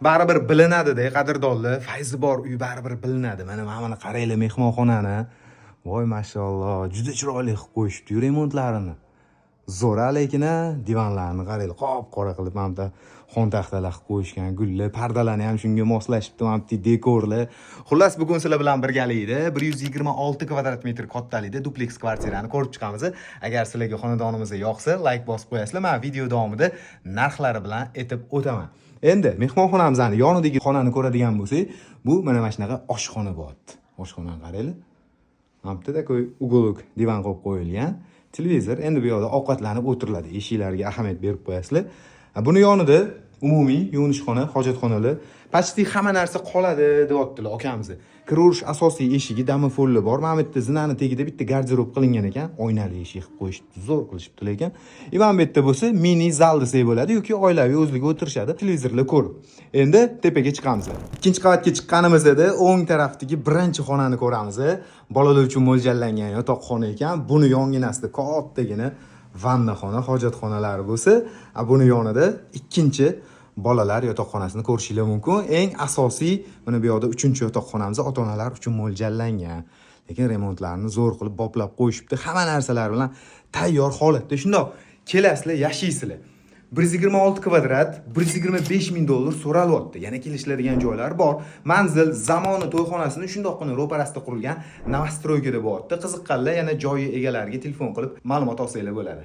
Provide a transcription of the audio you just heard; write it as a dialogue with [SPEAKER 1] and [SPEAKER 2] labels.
[SPEAKER 1] Baribir bilinadi-da, qadrdonlar, fayzi bor uy baribir bilinadi. Mana buni qaranglar, mehmonxonani. Voy, mashalloh, juda chiroyli qilib qo'yishibdi remontlarini. Zo'r, lekin divanlarni qaranglar, qop qora qilib, mana bu xontaxtalar qilib qo'yishgan, gullar, pardalarni ham shunga moslashibdi, mana bu dekorlar. Xullas, bugun sizlar bilan birgalikda 126 kvadrat metr kattalikda dupleks kvartirani ko'rib chiqamiz. Agar sizlarga xonadonimiz yoqsa, layk bosib qo'yasizlar. Men video davomida narxlari bilan aytib o'taman. Endi mehmonxonamizni yonidagi xonani ko'radigan bo'lsak, bu mana shunaqa oshxona bo'lyapti. Oshxonani qaranglar. Mana bu yerda такой уголок divan qo'yib qo'yilgan. Televizor, endi bu yoqda ovqatlanib o'tiriladi. Eshiklarga ahamiyat berib qo'yasizlar. Buni yonida umumiy yuvinishxona, hojatxonalar, почти hamma narsa qoladi deyaptilar akamiz. Kiraverish asosiy eshigi, domofonli bor. Mana bu yerda zinani tagida bitta garderob qilingan ekan, oynali eshik qilib qo'yishibdi, zo'r qilishibdi lekin. И mana bu yerda bo'lsa mini zal desak bo'ladi yoki oilaviy o'zligi o'tirishadi, televizorlar ko'rib. Endi tepaga chiqamiz. Ikkinchi qavatga chiqqanimizda o'ng tarafdagi birinchi xonani ko'ramiz. Bolalar uchun mo'ljallangan yotoqxona ekan. Buni yonginasida kattagina vannaxona, hojatxonalari bo'lsa, buni yonida ikkinchi bolalar yotoqxonasini ko'rishinglar mumkin. Eng asosiy mana bu yoqda uchinchi yotoqxonamiz ota-onalar uchun mo'ljallangan. Lekin remontlarni zo'r qilib boplab qo'yishibdi. Hamma narsalar bilan tayyor holatda. Shundoq kelasizlar, yashaysizlar. 126 kvadrat, 125 ming dollar so'ralyapti. Yana kelishiladigan joylar bor. Manzil Zamoni to'yxonasini shundoqqina ro'parasida qurilgan новостройка da bo'lyapti. Qiziqqanlar yana joyi egalariga telefon qilib ma'lumot olsanglar bo'ladi.